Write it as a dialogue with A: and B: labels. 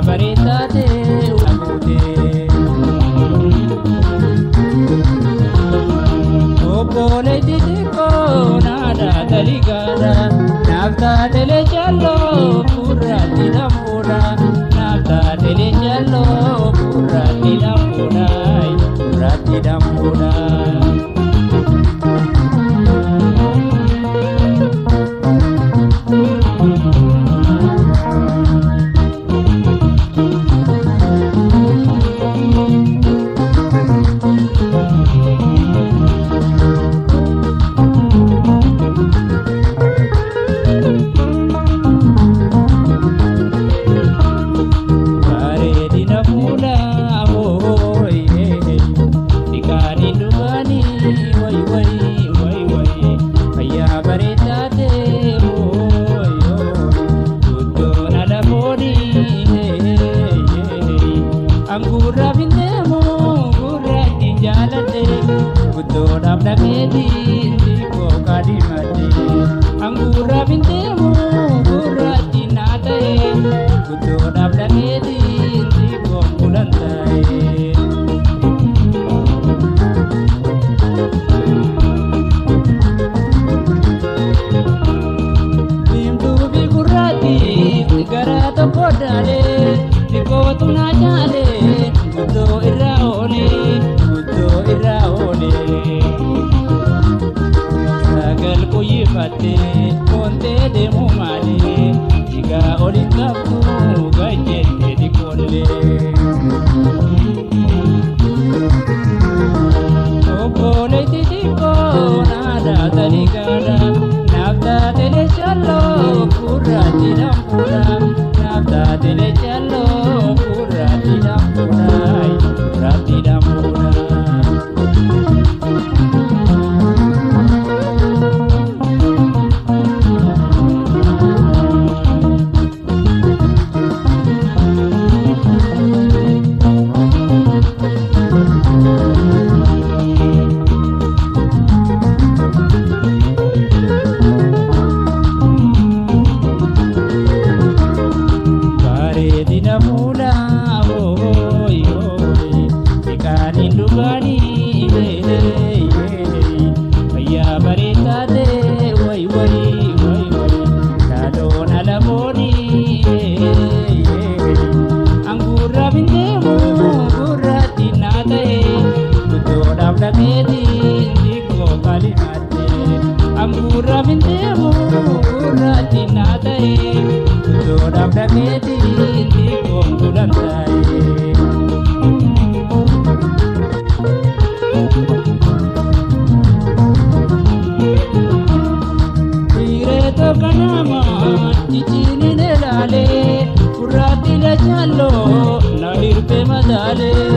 A: Bareedaa ta'e obboleetti xiqqoo naadhaa taligaadha naaf taatelee jalloo gurraatti dhamfuudha naaf taatelee jalloo gurraatti dhamfuudha gurraatti dhamfuudha. Bareedina fuulaa hooyee dhiqaanii dhugaanii wayi wayi wayi wayi fayyaa bareedaa ta'e hooyoo guddoon ala foonii anguurraaf hin deemu gurraattiin jaaladhe guddoodhaaf dhaqeetiin xiqqoo kaadhimadhe anguurraaf hin deemu gurraattiin naa ta'e guddoodhaaf dhaqeetiin xiqqoon bulan ta'e. Diimtuu fi gurraattiin gara tokko daalee xiqqootu naa caalee guddoo irraa oolee guddoo irraa oolee. Sagal kuyyifattee koontee deemu maalee dhigaa oli qabdu gajjettee xiqqoollee. Obboleetti xiqqoo naadhaa taligaadha naaf taatelee jalloo gurraatti dhamfuudha naaf taatelee jalloo gurraatti dhamfuudha gurraatti dhamfuudha. Bareedina fuulaa hooyoo dhiqaaniin dhugaanii fayyaa bareedaa ta'e wayi wayi wayi wayi dhaaloon ala foonii anguurraaf hin deemu gurraatti naa ta'e guddoodhaaf dhaqeetiin xiqqoo kalimatte anguurraaf hin deemu gurraatti naa ta'e guddoodhaaf dhaqeetiin xiqqoon bulan ta'e. Dhiirota kanama jijjiinin ilaalee gurraatti lachalloo na hirpee madaalee.